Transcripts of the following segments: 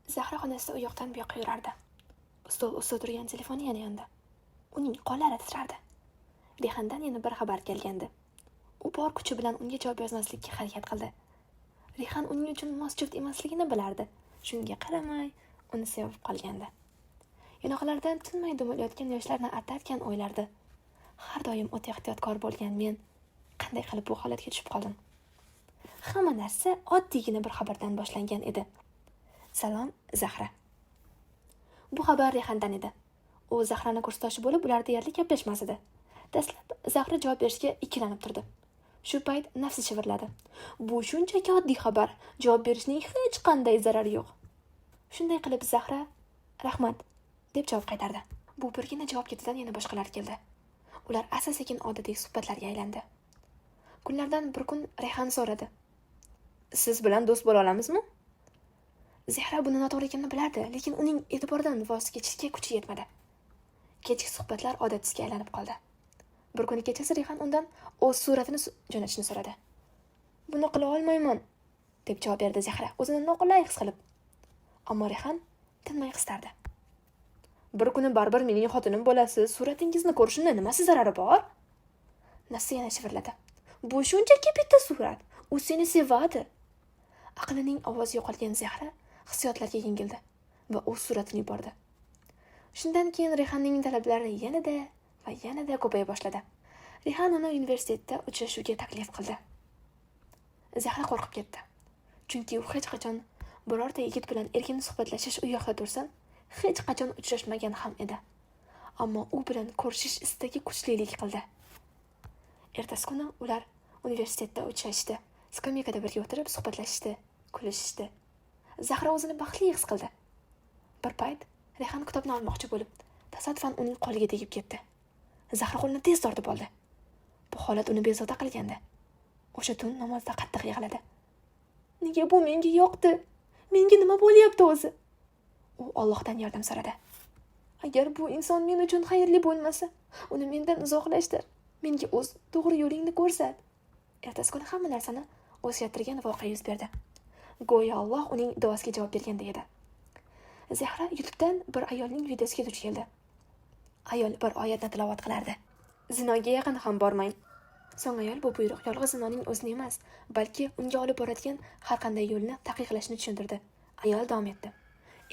Zahra xonasida u yoqdan bu yoqqa yurardi. Stol ustida turgan telefoni yana yondi. Uning qo'llari titrardi. Rexandan yana bir xabar kelgandi. U bor kuchi bilan unga javob yozmaslikka harakat qildi. Rexan uning uchun mos juft emasligini bilardi. Shunga qaramay, uni sevib qolgandi. Yonoqlaridan tinmay dumalayotgan yoshlarni artarkan o'ylardi. Har doim o'ta ehtiyotkor bo'lgan men qanday qilib bu holatga tushib qoldim? Hamma narsa oddiygina bir xabardan boshlangan edi. Salom, Zahra. Bu xabar Rexandan edi. U Zahrani kursdoshi bo'lib, ular deyarli gaplashmas edi. Dastlab Zahra javob berishga ikkilanib turdi. Shu payt nafsi shivirladi. Bu shunchaki oddiy xabar, javob berishning hech qanday zarari yo'q. Shunday qilib Zahra "Rahmat" deb javob qaytardi. Bu birgina javob ketidan yana boshqalar keldi. Ular asta-sekin odatiy suhbatlarga aylandi. Kunlardan bir kun Rayhon so'radi. "Siz bilan do'st bo'la olamizmi?" Zehra buni noto'g'ri ekanini bilardi, lekin uning e'tiboridan voz kechishga kuchi yetmadi. Kechki suhbatlar odat tusga aylanib qoldi. Bir kuni kechasi Rayhon undan o'z suratini jo'natishni so'radi. "Buni qila olmayman", deb javob berdi Zehra, o'zini noqulay his qilib. Ammo Rayhon tinmay qistardi. "Bir kuni baribir mening xotinim bo'lasiz, suratingizni ko'rishimda nimasi zarari bor?" Nafsi yana shivirladi. "Bu shunchaki bitta surat. U seni sevadi." Aqlining ovozi yo'qolgan Zehra hissiyotlarga yengildi va o'z suratini yubordi. Shundan keyin Rexanning talablari yanada va yanada ko'paya boshladi. Rexan uni universitetda uchrashuvga taklif qildi. Zehra qo'rqib ketdi. Chunki u hech qachon birorta yigit bilan erkin suhbatlashish u yoqda tursin, hech qachon uchrashmagan ham edi. Ammo u bilan ko'rishish istagi kuchlilik qildi. Ertasi kuni ular universitetda uchrashdi. Skameykada birga o'tirib suhbatlashishdi, kulishishdi. Zahra o'zini baxtli his qildi. Bir payt Rexan kitobni olmoqchi bo'lib, tasodifan uning qo'liga tegib ketdi. Zahra qo'lini tez tortib oldi. Bu holat uni bezovta qilgandi. O'sha tun namozda qattiq yig'ladi. Nega bu menga yoqdi? Menga nima bo'lyapti o'zi? U Allohdan yordam so'radi. Agar bu inson men uchun xayrli bo'lmasa, uni mendan uzoqlashtir. Menga o'z to'g'ri yo'lingni ko'rsat. Ertasi kuni hamma narsani o'zgartirgan voqea yuz berdi. Go'yo Alloh uning duosiga javob berganday edi. Zehra YouTube'dan bir ayolning videosiga duch keldi. Ayol bir oyatni tilovat qilardi. "Zinoga yaqin ham bormang." So'ng ayol bu buyruq yolg'iz zinoning o'zini emas, balki unga olib boradigan har qanday yo'lni taqiqlashini tushuntirdi. Ayol davom etdi.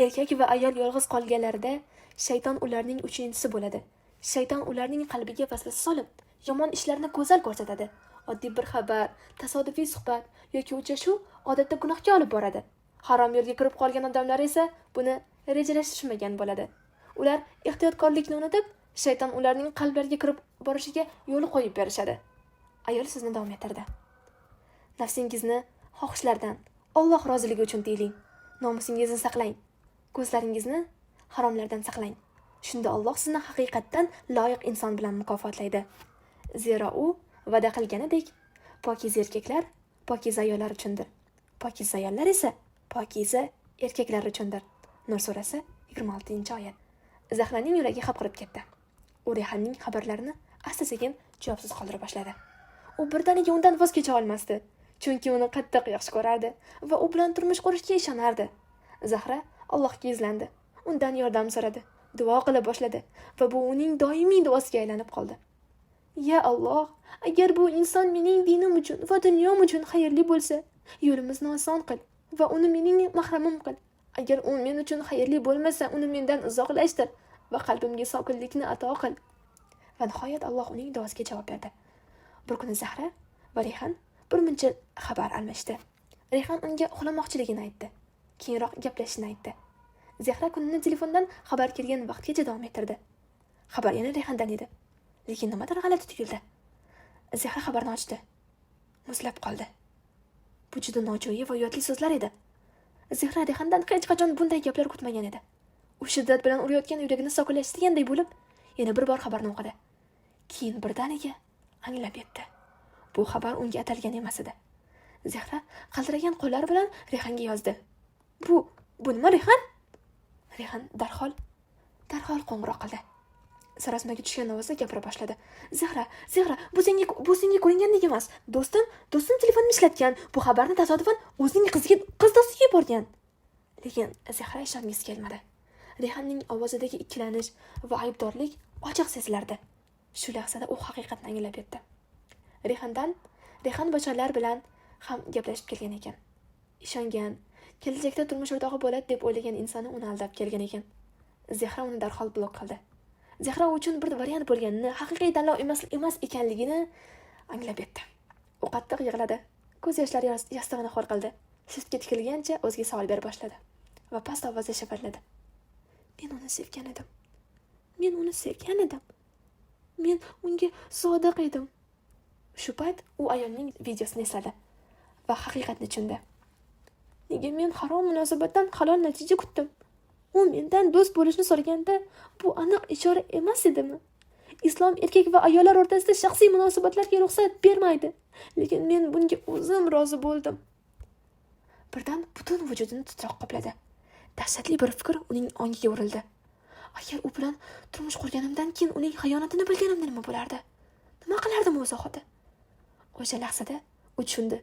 Erkak va ayol yolg'iz qolganlarida shayton ularning uchinchisi bo'ladi. Shayton ularning qalbiga vasvasa solib, yomon ishlarni go'zal ko'rsatadi. Oddiy bir xabar, tasodifiy suhbat yoki uchrashuv odatda gunohga olib boradi. Harom yo'lga kirib qolgan odamlar esa buni rejalashtirmagan bo'ladi. Ular ehtiyotkorlikni unutib, shayton ularning qalblariga kirib borishiga yo'l qo'yib berishadi. Ayol so'zini davom ettirdi. Nafsingizni xohishlardan Alloh roziligi uchun tiyiling. Nomusingizni saqlang. Ko'zlaringizni haromlardan saqlang. Shunda Alloh sizni haqiqatdan loyiq inson bilan mukofotlaydi. Zero u va'da qilganidek, pokiza erkaklar pokiza ayollar uchundir. Pokiza ayollar esa pokiza erkaklar uchundir. Nur surasi 26-oyat. Zahraning yuragi hapriqib ketdi. U Rexanning xabarlarini asta-sekin javobsiz qoldira boshladi. U birdaniga undan voz kecha olmasdi, chunki uni qattiq yaxshi ko'rardi va u bilan turmush qurishga ishonardi. Zahra Allohga yuzlandi. Undan yordam so'radi. Duo qila boshladi va bu uning doimiy duosiga aylanib qoldi. Ya Alloh, agar bu inson mening dinim uchun va dunyom uchun xayrli bo'lsa, yo'limizni oson qil va uni mening mahramim qil. Agar u men uchun xayrli bo'lmasa, uni mendan uzoqlashtir va qalbimga sokinlikni ato qil. Va nihoyat Alloh uning duosiga javob berdi. Bir kuni Zahra va Rexan bir muncha xabar almashdi. Rexan unga uxlamoqchiligini aytdi. Keyinroq gaplashishni aytdi. Zehra kunini telefondan xabar kelgan vaqtgacha davom ettirdi. Xabar yana Rexandan edi. Lekin nimadir g'alati tuyuldi. Zehra xabarni ochdi. Muzlab qoldi. Bu juda nojo'ya va uyatli so'zlar edi. Zehra Rexandan hech qachon bunday gaplar kutmagan edi. U shiddat bilan urayotgan yuragini sokinlashtirganday bo'lib, yana bir bor xabarni o'qidi. Keyin birdaniga anglab yetdi. Bu xabar unga atalgan emas edi. Zehra qaltiragan qo'llari bilan Rexanga yozdi. Bu nima, Rexan?" Rexan darhol qo'ng'iroq qildi. Sarosimaga tushgan ovozda gapira boshladi. "Zehra, Zehra, bu senga ko'ringandek emas. Do'stim telefonimni ishlatgan. Bu xabarni tasodifan o'zining qiziga, qiz do'stiga yuborgan." Lekin Zehra ishongisi kelmadi. Rexanning ovozidagi ikkilanish va aybdorlik ochiq sezilardi. Shu lahzada u haqiqatni anglab yetdi. Rexan boshqalar bilan ham gaplashib kelgan ekan. Ishongan, kelajakda turmush o'rtog'i bo'ladi deb o'ylagan insoni uni aldab kelgan ekan. Zehra uni darhol blok qildi. Zehra uchun bir variant bo'lganini, haqiqiy tanlov emas ekanligini anglab yetdi. U qattiq yig'ladi. Ko'z yoshlari yastig'ini xor qildi. Shiftga tikilgancha o'ziga savol bera boshladi va past ovozda shivirladi. Men uni sevgan edim. Men uni sevgan edim. Men unga sodiq edim. Shu payt u ayolning videosini esladi va haqiqatni tushundi. Nega men harom munosabatdan halol natija kutdim? U mendan do'st bo'lishni so'raganda bu aniq ishora emas edimi? Islom erkak va ayollar o'rtasida shaxsiy munosabatlarga ruxsat bermaydi. Lekin men bunga o'zim rozi bo'ldim. Birdan butun vujudini titroq qopladi. Dahshatli bir fikr uning ongiga urildi. Agar u bilan turmush qurganimdan keyin uning xiyonatini bilganimda nima bo'lardi? Nima qilardim u zahoti? O'sha lahzada u tushundi.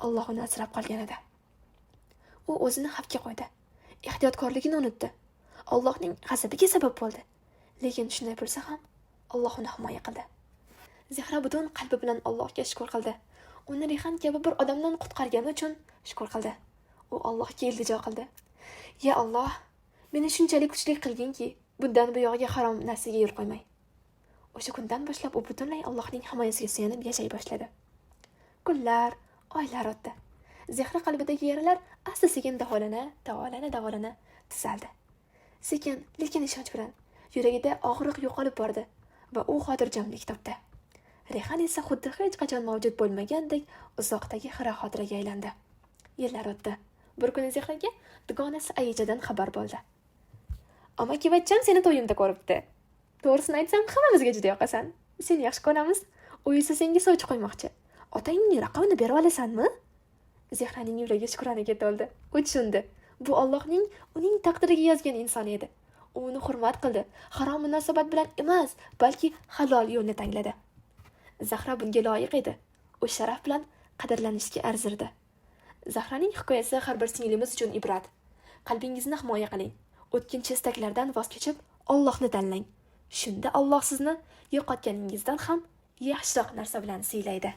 Alloh uni asrab qolgan edi. U o'zini xavfga qo'ydi. Ehtiyotkorligini unutdi. Allohning g'azabiga sabab bo'ldi. Lekin shunday bo'lsa ham Alloh uni himoya qildi. Zehra butun qalbi bilan Allohga shukr qildi. Uni Rexan kabi bir odamdan qutqargani uchun shukr qildi. U Allohga iltijo qildi. Ya Alloh, meni shunchalik kuchli qilginki, bundan buyog'iga harom narsaga yo'l qo'ymay. O'sha kundan boshlab u butunlay Allohning himoyasiga suyanib yashay boshladi. Kunlar, oylar o'tdi. Zehra qalbidagi yaralar asta-sekin davolana, davolana, davolana tuzaldi. Sekin, lekin ishonch bilan yuragida og'riq yo'qolib bordi va u xotirjamlik topdi. Rexan esa xuddi hech qachon mavjud bo'lmagandek uzoqdagi xira xotiraga aylandi. Yillar o'tdi. Bir kuni Zehraga dugonasi Ayichadan xabar bo'ldi. Amakivachcham seni to'yimda ko'ribdi. To'g'risini aytsam, hammamizga juda yoqasan. Seni yaxshi ko'ramiz. U esa senga sovchi qo'ymoqchi. Otangning raqamini berib olasanmi? Zehraning yuragi shukroniga to'ldi. U tushundi. Bu Allohning uning taqdiriga yozgan insoni edi. U uni hurmat qildi. Harom munosabat bilan emas, balki halol yo'lni tanladi. Zahra bunga loyiq edi. U sharaf bilan qadrlanishga arzirdi. Zahraning hikoyasi har bir singlimiz uchun ibrat. Qalbingizni himoya qiling. O'tkinchi istaklardan voz kechib, Allohni tanlang. Shunda Alloh sizni yo'qotganingizdan ham yaxshiroq narsa bilan siylaydi.